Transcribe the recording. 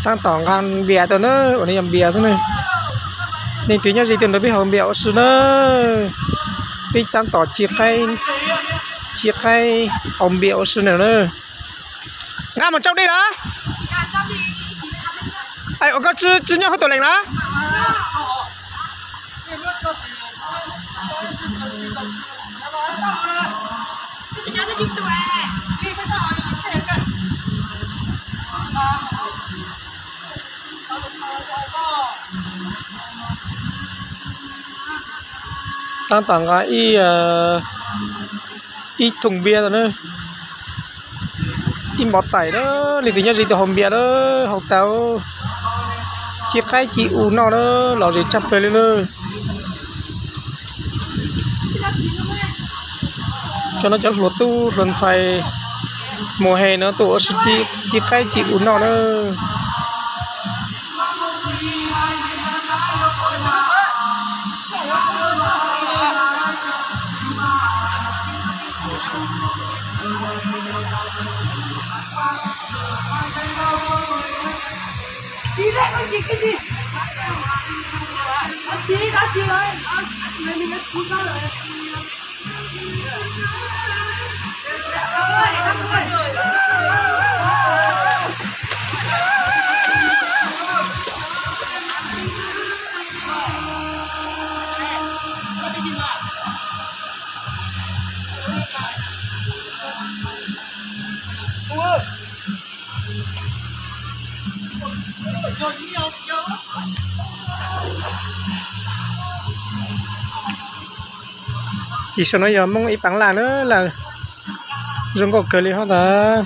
Tab tom nqa npias tau na, ua no yog npias xwb na. Leej twg nyob ze tiag nrog peb haus npias ua si na. Peb tab tom ci qaib, ci qaib haus npias ua si na. Nqa mus tsau dej lawm. Ua koj tsis nyob hauv tus lees lawm. Tab tom nqa ib, ib thooj npias na, ib npov taim na. Leej twg nyob ze tiag haus npias na, haus tau, ci qaib ci u noj na, lom zem tshaj plaws li na. Cov no cov hluas tub hluas ntxhais mus he no tuaj ua si ci qaib ci u noj na. Ces saum no yog Hmoob ib paab laj na, laj zoo nkauj kawg li hab ntag.